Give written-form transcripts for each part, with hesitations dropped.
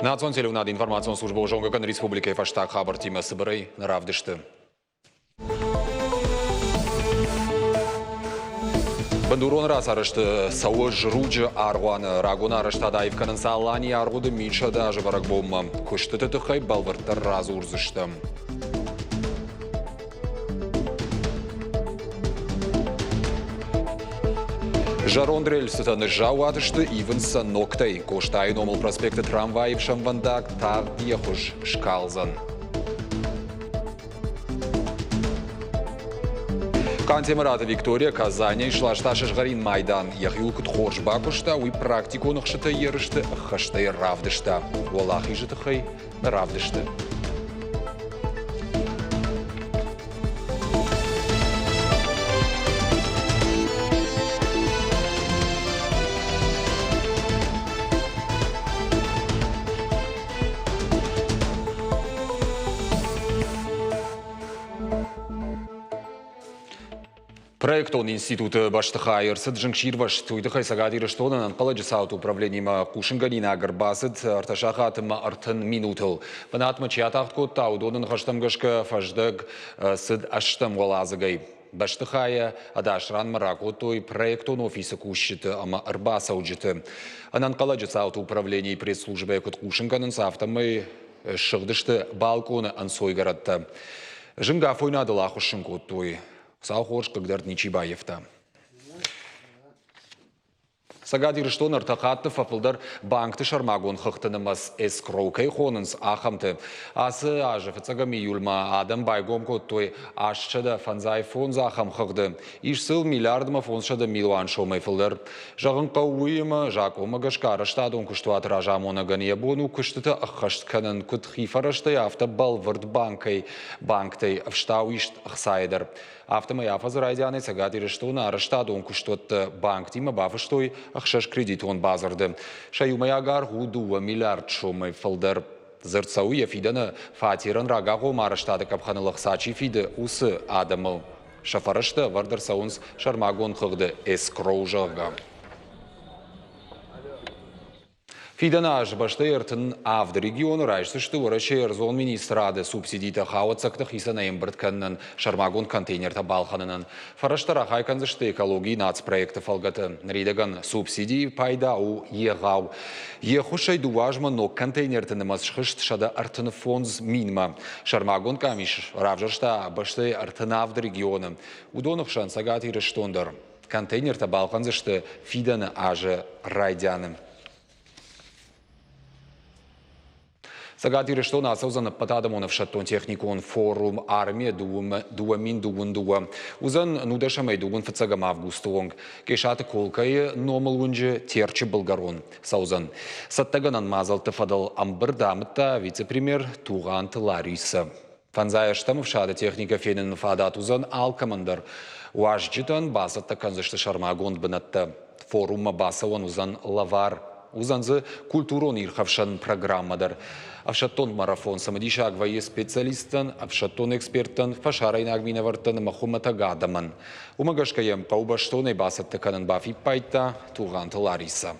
Национ телеуынады информацион службӕ зонгӕ кӕны республикӕйы фӕстаг хабӕрттимӕ цыбырӕй нӕ равдысты. Бындурон рацарӕзты цӕуы Зруджы аргъуаны рагон арӕзтад аив кӕнынц Аланийы аргъуыды 1100 азы бӕрӕгбонмӕ. Куыстыты тыххӕй бӕлвырддӕр радзурдзыстӕм. Зӕронд рельсытӕ ныззаууат сты, ивынц сӕ ногтӕй. Къостайы номыл проспекты трамвайы ӕфсӕнвӕндаг тагъд йӕ хуыз скалдзӕн. Хъантемыраты Виктория Казанӕй сласта сызгъӕрин майдан. Йӕхиуыл куыд хорз бакуыста, уый практикон ӕхсытӕй ерысты ӕххӕстӕй равдыста. Уӕлахизы тыххӕй равдысты. Проектон институты бӕстыхайы ӕрцыд зынгсирвӕзт. Уый тыххӕй Цӕгат Ирыстоны ӕнӕнхъӕлӕджы цауты управленимӕ хъусынгӕнинаг ӕрбацыд ӕртӕ сахаты ӕмӕ 30 минутыл. Бынатмӕ чи атагъд кодта, уыдоны ныхӕстӕм гӕсгӕ фӕздӕг цыд ӕстӕм уӕладзыгӕй. Бӕстыхайӕ ӕдас ранмӕ ракодтой проектон офисы кусджыты ӕмӕ ӕрбацӕуджыты. Ӕнӕнхъӕлӕджы цауты управленийы пресс-службӕйы куыд хъусын кӕнынц, афтӕмӕй ссыгъдысты балкъоны ӕнцойгӕрӕттӕ. Зынг афойнадыл ахуыссын кодтой. Хуыцау хорз хъыгдард ничи баййӕфта. Цӕгат Ирыстоны ӕртӕ хатты фӕфылдӕр банкты сӕрмагонд хыгъдты нымӕц эскроу кӕй хонынц, ахӕмты. Ацы азы фыццӕгӕм июльмӕ адӕм байгом кодтой 855 ахӕм хыгъды. Ис сыл миллиардмӕ 500 милуан сомӕй фылдӕр. Зӕгъын хъӕуы уыимӕ, закъонмӕ гӕсгӕ арӕзтадон куыстуаты разамонӕгӕн йӕ бон у куыстытӕ ӕххӕст кӕнын куыд хи фӕрӕзтӕй, афтӕ бӕлвырд банкӕй, банктӕй ӕфстау ист ӕхцайӕ дӕр. Афтӕмӕй афӕдзы райдианӕй Цӕгат Ирыстоны арӕзтадон куыстуӕттӕ банктимӕ бафыстой ӕхсӕз кредитон бадзырды. Сӕ иумӕйаг аргъ у 2 миллиард сомӕй фылдӕр. Дзырд цӕуы йӕ фидӕны фатерӕн рагагъоммӕ арӕзтады къӕпхӕныл ӕхца чи фиды, уыцы адӕмыл. Сӕ фӕрӕзтӕ ӕвӕрд ӕрцӕуынц сӕрмагонд хыгъды эскроу, зӕгъгӕ. Фидӕн аз бӕстӕйы 37 регионы райсдзысты Уӕрӕсейы ӕрдзон министрады субсидитӕ хауӕццӕгты хицӕнӕй ӕмбырд кӕнынӕн, сӕрмагонд контейнертӕ балхӕнынӕн. Фӕрӕзтӕ рахай кӕндзысты экологийы нацпроекты фӕлгӕты. Ныридӕгӕн субсидийы пайда у егъау. Йе ххуысӕй дыууӕ азмӕ ног контейнерты нымӕц схызт 135 минмӕ. Сӕрмагонд къамис равзӕрста бӕстӕйы 37 регионы. Уыдоны хсӕн Цӕгат Ирыстон дӕр. Контейнертӕ балхӕндзысты фидӕны азы райдианы. Цӕгат Ирыстоны ацӕудзӕн ӕппӕтадӕмон ӕфсӕддон-техникон форум «Армия 2022». Уыдзӕн нудӕсӕмӕй дыууын фыццӕгӕм августы онг. Къесаты Колкайы номыл уынджы Терчы былгӕрон цӕудзӕн. Цӕттӕгӕнӕн мадзӕлтты фӕдыл ӕмбырд амыдта вице-премьер Тугъанты Ларисӕ. Фӕндзай ӕстӕм ӕфсады техникӕ феныны фадат уыдзӕн алкӕмӕн дӕр. Уазджытӕн бацӕттӕ кӕндзысты сӕрмагонд бынӕттӕ. Форуммӕ бацӕуӕн уыдзӕн лӕвар. Уыдзӕн дзы культурон ирхӕфсӕн программӕ дӕр. Ӕфсӕддон марафон цымыдисаг вӕййы специалисттӕн, ӕфсӕддон эксперттӕн, фӕсарӕйнаг минӕвӕрттӕн ӕмӕ хуымӕтӕг адӕмӕн. Уымӕ гӕсгӕ йӕм хъӕуы бӕстонӕй бацӕттӕ кӕнын бафиппайдта Тугъанты Ларисӕ.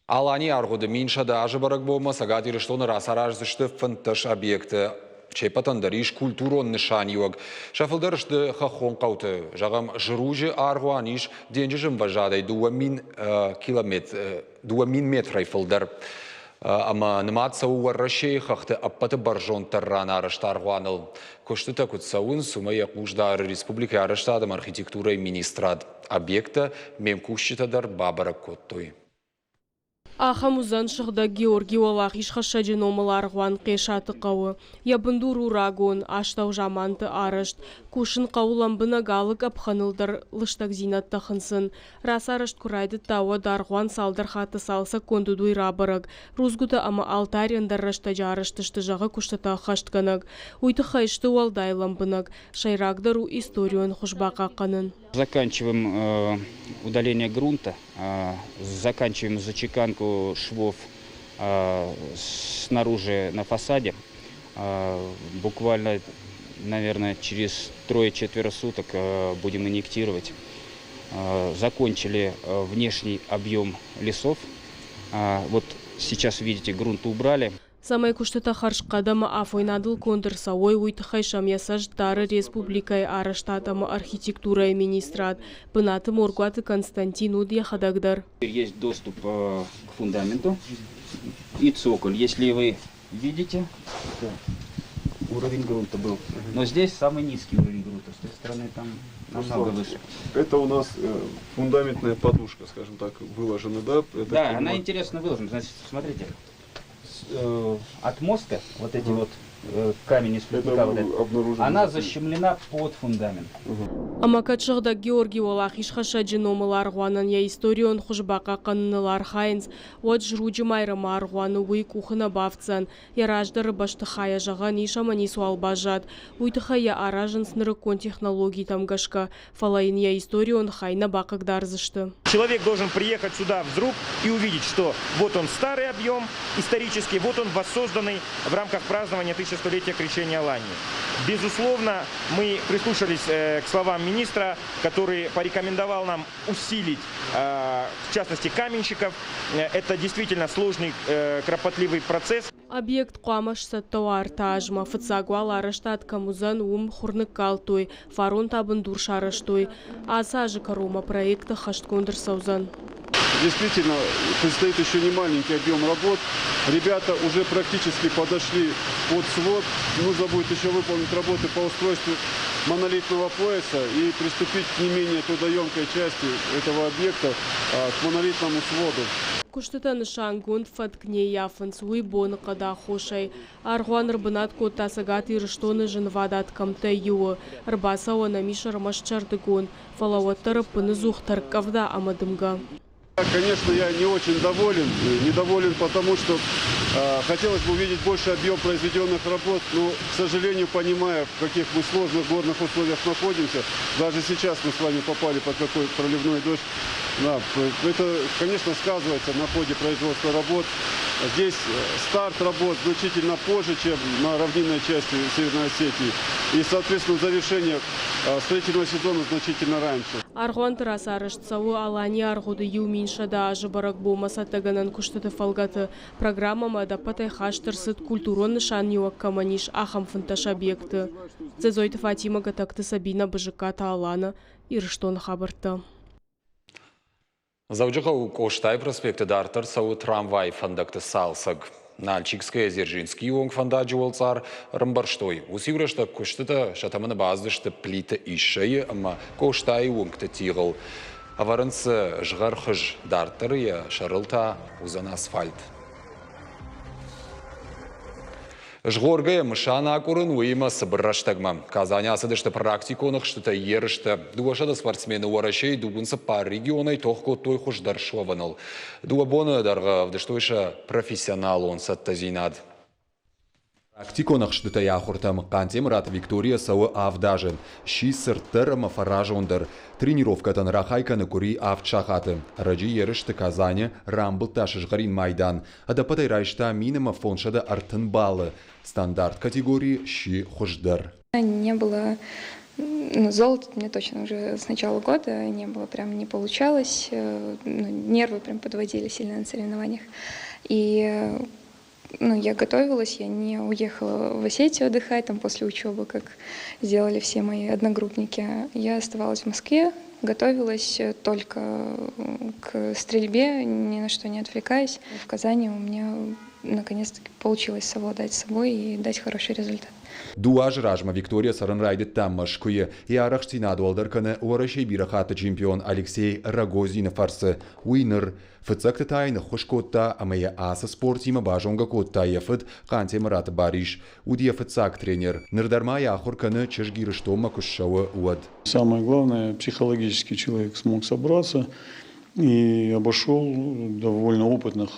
Аланийы аргъуыды 1100 азы бӕрӕгбонмӕ Цӕгат Ирыстоны рацараздзысты 15 объекты. Се ппӕтӕн дӕр ис культурон нысаниуӕг. Сӕ фылдӕр сты хӕххон хъӕуты. Зӕгъӕм, Зруджы аргъуан ис денджызы ӕмвӕзадӕй 2000 километр, 2000 метрӕй фылдӕр. Ӕмӕ нымад цӕуы Уӕрӕсейы хӕхты ӕппӕты бӕрзонддӕр ран арӕзт аргъуаныл. Куыстытӕ куыд цӕуынц, уымӕ йӕ хъус дары республикӕйы арӕзтад ӕмӕ архитектурӕйы министрад. Объекттӕ ме мкусджытӕ дӕр бабӕрӕг кодтой. Ахӕм уыдзӕн Сыгъдӕг Георги Уӕлахизхӕссӕджы номыл аргъуан Хъесаты хъӕуы. Йӕ бындур у рагон, астӕузаманты арӕзт. Кусын хъӕуы лӕмбынӕг алы къӕпхӕныл дӕр лыстӕгдзинӕдтӕ хынцын. Рацарӕзт куы райдыдта, уӕд аргъуан цалдӕр хатты цалцӕггонд уыд, уый рабӕрӕг. Рудзгуытӕ ӕмӕ алтарь ӕндӕр рӕстӕджы арӕзт сты, зӕгъы куыстытӕ ӕххӕстгӕнӕг. Уый тыххӕй сты уӕлдай лӕмбынӕг. Сӕйрагдӕр у историон хуыз бахъахъхъӕнын. Заканчиваем удаление грунта, заканчиваем зачеканку швов снаружи на фасаде. Буквально, наверное, через трое-четверо суток будем инъектировать. Закончили внешний объем лесов. Вот сейчас, видите, грунт убрали. Цӕмӕй куыстытӕ хӕрзхъӕд ӕмӕ афойнадыл конд ӕрцӕуой, уый тыххӕй сӕм йӕ цӕст дары республикӕйы арӕзтад ӕмӕ архитектурӕйы министрад. Бынаты Моргуаты Константин уыд йӕхӕдӕг дӕр. Есть доступ к фундаменту и цоколь. Если вы видите, уровень грунта был. Но здесь самый низкий уровень грунта, с той стороны там намного выше. Это у нас фундаментная подушка, скажем так, выложена, да? Это да, она интересно выложена. Значит, смотрите, от моста вот эти вот камень из плитника, вот этот, она защемлена под фундамент. Ӕмӕ кӕд сыгъдӕг Георгий Уӕлахизхӕссӕджы номыл аргъуанӕн йӕ историон хуыз бахъахъхъӕныныл архайынц, уӕд Зруджы Майрӕмы аргъуаны уый къухы нӕ бафтдзӕн. Йӕ раздӕры бӕстыхайӕ зӕгъӕн ис ӕмӕ ницуал баззад. Уый тыххӕй йӕ аразынц нырыккон технологитӕм гӕсгӕ, фӕлӕ йын йӕ историон хай нӕ бахъыгдардзысты. Человек должен приехать сюда в Зрук и увидеть, что вот он старый объем исторический, вот он воссозданный в рамках празднования 1100-летия крещения Алании. Безусловно, мы прислушались к словам министра, который порекомендовал нам усилить, в частности, каменщиков. Это действительно сложный, кропотливый процесс. Объект хъуамӕ сцӕттӕ уа ӕртӕ азмӕ. Фыццаг уал арӕзтад кӕм уыдзӕн, уым хур ныккалдтой, фарон та бындур сарӕзтой. Ацы азы кӕронмӕ проект ӕххӕстгонд ӕрцӕудзӕн. Действительно, предстоит еще не маленький объем работ. Ребята уже практически подошли под свод. Нужно будет еще выполнить работы по устройству монолитного пояса и приступить к не менее трудоемкой части этого объекта, к монолитному своду. Куыстытӕ нысангонд фӕтк не ййафынц, уый боныхъӕды аххосӕй. Аргъуан ӕрбынат кодта Цӕгат Ирыстоны зынвадат кӕмттӕй иуы. Ӕрбацӕуӕн ӕм ис ӕрмӕст сӕрдыгон, фӕлӕ уӕддӕр ӕппыныдзух тӕрккъӕвда ӕмӕ дымгӕ. Конечно, я не очень доволен. Недоволен потому, что хотелось бы увидеть больше объем произведенных работ, но, к сожалению, понимая, в каких мы сложных горных условиях находимся, даже сейчас мы с вами попали под какой проливной дождь, да, это, конечно, сказывается на ходе производства работ. Здесь старт работ значительно позже, чем на равнинной части Северной Осетии. И, соответственно, завершение строительного сезона значительно раньше. Аргъуанты рацарӕзт цӕуы Аланийы аргъуыды 1100 азы бӕрӕгбонмӕ цӕттӕгӕнӕн куыстыты фӕлгӕты. Программӕмӕ ӕдӕппӕтӕй хаст ӕрцыд культурон нысаниуӕг кӕмӕн ис, ахӕм 15 объекты. Дзӕдзойты Фатимӕ, Гӕтӕгты Сабинӕ, Бызыккаты Алана, Ирыстоны хабӕрттӕ. Дзӕуджыхъӕуы Къостайы проспекты дарддӕр цӕуы трамвайы фӕндӕгты цалцӕг. Нальчикская Дзержинскийы онг фӕндаджы уӕлцъар ӕрӕмбӕрзтой. Уыцы-иу рӕстӕг куыстытӕ сӕ тӕмӕны бацыдысты Плиты Иссӕйы ӕмӕ Къостайы уынгты тигъыл. Ӕвӕрынц дзы згъӕрхыз, дарддӕр йӕ сӕрыл та уыдзӕн асфальт. Згъоргӕйӕ мысан акъуырын, уыимӕ цыбыр рӕстӕгмӕ. Казаны ацыдысты практикон ӕхстытӕй ерыстӕ. 200 спортсмены Уӕрӕсейы 34 регионӕй тох кодтой хуыздӕр суӕвыныл. Дыууӕ боны дӕргъы ӕвдыстой сӕ профессионалон цӕттӕдзинад. Практикон ӕхстытӕй ахуыртӕм Хъантемыраты Виктория цӕуы авд азы. Сси цырддӕр ӕмӕ фӕразондӕр. Тренировкӕтӕн рахай кӕны къуыри авд сахаты. Ӕрӕджы ерысты Казаны рамбылдта сызгъӕрин майдан. Ӕдӕппӕтӕй райста 1530 баллы. Стандарт категорийы сси хуыздӕр. Не было, ну, золото у меня точно уже с начала года не было, прям не получалось. Ну, нервы прям подводили сильно на соревнованиях. И ну, я готовилась, я не уехала в Осетию отдыхать там после учебы, как сделали все мои одногруппники. Я оставалась в Москве, готовилась только к стрельбе, ни на что не отвлекаясь. В Казани у меня наконец-таки получилось совладать с собой и дать хороший результат. Дыууӕ азы размӕ Виктория цӕрын райдыдта Мӕскуыйы. Йӕ арӕхстдзинад уӕлдӕр кӕны Уӕрӕсейы бирӕ хатты чемпион Алексей Рогозины фӕрцы. Уый ныр фыццӕгты та йын ӕххуыс кодта ӕмӕ йӕ ацы спортимӕ базонгӕ кодта йӕ фыд Хъантемыраты Барис. Уыд йӕ фыццаг тренер. Ныр дӕр ма йӕ ахуыр кӕны чызг Ирыстонмӕ куы ссӕуы, уӕд. Самое главное, психологически человек смог собраться и обошел довольно опытных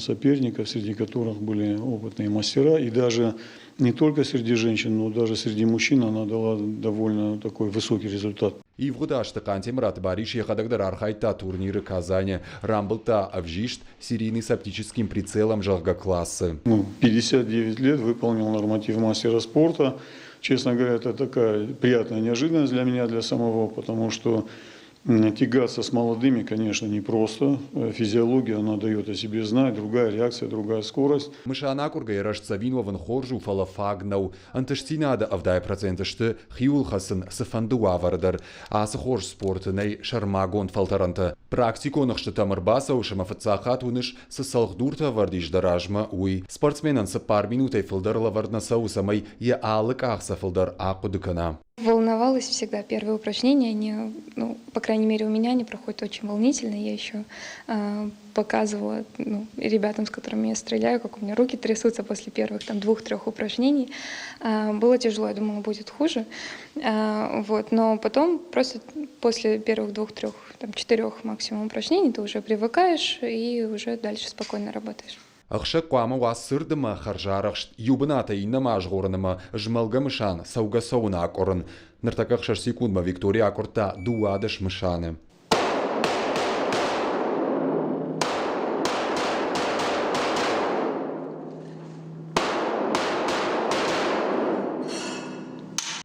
соперников, среди которых были опытные мастера. И даже не только среди женщин, но даже среди мужчин она дала довольно такой высокий результат. Ивгъуыд азты Хъантемыраты Барис йӕхӕдӕг дӕр архайдта турниры Казаны. Рамбылдта ӕвзист серийный с оптическим прицелом, зӕгъгӕ, классы. Ну, 59 лет выполнил норматив мастера спорта. Честно говоря, это такая приятная неожиданность для меня, для самого, потому что Тягаться с молодыми, конечно, непросто. Физиология, она дает о себе знать, другая реакция, другая скорость. Мысан акъуыргӕйӕ рӕстдзӕвин уӕвын хорз у, фӕлӕ фаг нӕу. Ӕнтыстдзинады 70% сты хиуыл хӕцын цыфӕнды уавӕры дӕр. Ацы хорз спорты нӕй сӕрмагонд фӕлтӕрӕнтӕ. Практикон ӕхстытӕм ӕрбацӕуыс ӕмӕ фыццаг хатт уыныс, цы цӕлхдуртӕ ӕвӕрд ис дӕ размӕ, уый. Спортсменӕн 4 минутӕй фылдӕр лӕвӕрд нӕ цӕуы, цӕмӕй йӕ алы къахдзӕфыл дӕр ахъуыды кӕна. Волновалась всегда. Первые упражнения, они, ну, по крайней мере, у меня они проходят очень волнительно. Я еще показывала, ну, ребятам, с которыми я стреляю, как у меня руки трясутся после первых там двух-трех упражнений. Было тяжело, я думала, будет хуже. Вот, но потом просто после первых двух-трех, там, четырех максимум упражнений ты уже привыкаешь и уже дальше спокойно работаешь. Ӕхсӕг хъуамӕ уа цырд ӕмӕ хӕрзарӕхст, иу бынатӕй иннӕмӕ азгъорын ӕмӕ змӕлгӕ мысан цӕугӕ-цӕуын акъуырын. Ныртӕккӕ 6 секундмӕ Виктория акъуырдта 12 мысаны.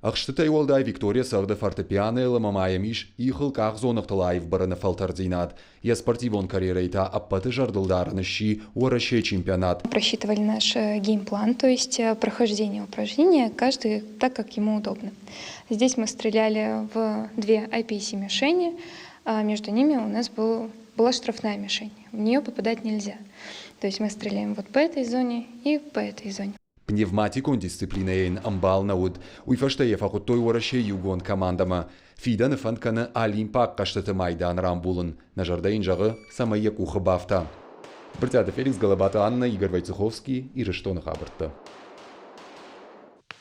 Ӕхстытӕй уӕлдай Виктория цӕгъды фортепианойыл ӕмӕ ма йӕм ис ихыл къахдзоныгътыл аив бырыны фӕлтӕрддзинад. Йӕ спортивон карьерӕйы та ӕппӕты зӕрдылдарӕн сси Уӕрӕсейы чемпионат. Просчитывали наш геймплан, то есть прохождение упражнения, каждый так, как ему удобно. Здесь мы стреляли в две IPSC мишени, а между ними у нас была штрафная мишень. В нее попадать нельзя. То есть мы стреляем вот по этой зоне и по этой зоне. Пневматикон дисциплинӕйы йын ӕмбал нӕ уыд. Уый фӕстӕ йӕ фӕхуыдтой Уӕрӕсейы иугонд командӕмӕ. Фидӕны фӕнд кӕны Олимпаг хъӕзтыты майдан рамбулын. Нӕ зӕрдӕ йын зӕгъы, цӕмӕй йӕ къухы бафта. Брытъиаты Феликс, Гӕлӕбаты Аннӕ, Игорь Войцеховский, Ирыстоны хабӕрттӕ.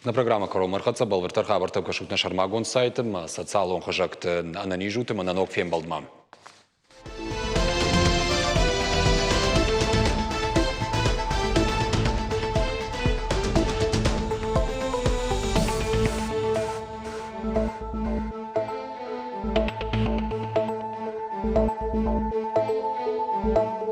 Нӕ программӕ кӕронмӕ ӕрхӕццӕ. Бӕлвырддӕр хабӕрттӕ кӕсут нӕ сӕрмагонд сайты ӕмӕ социалон хызӕгты. Ӕнӕниз ут ӕмӕ нӕ ног фембӕлдмӕ.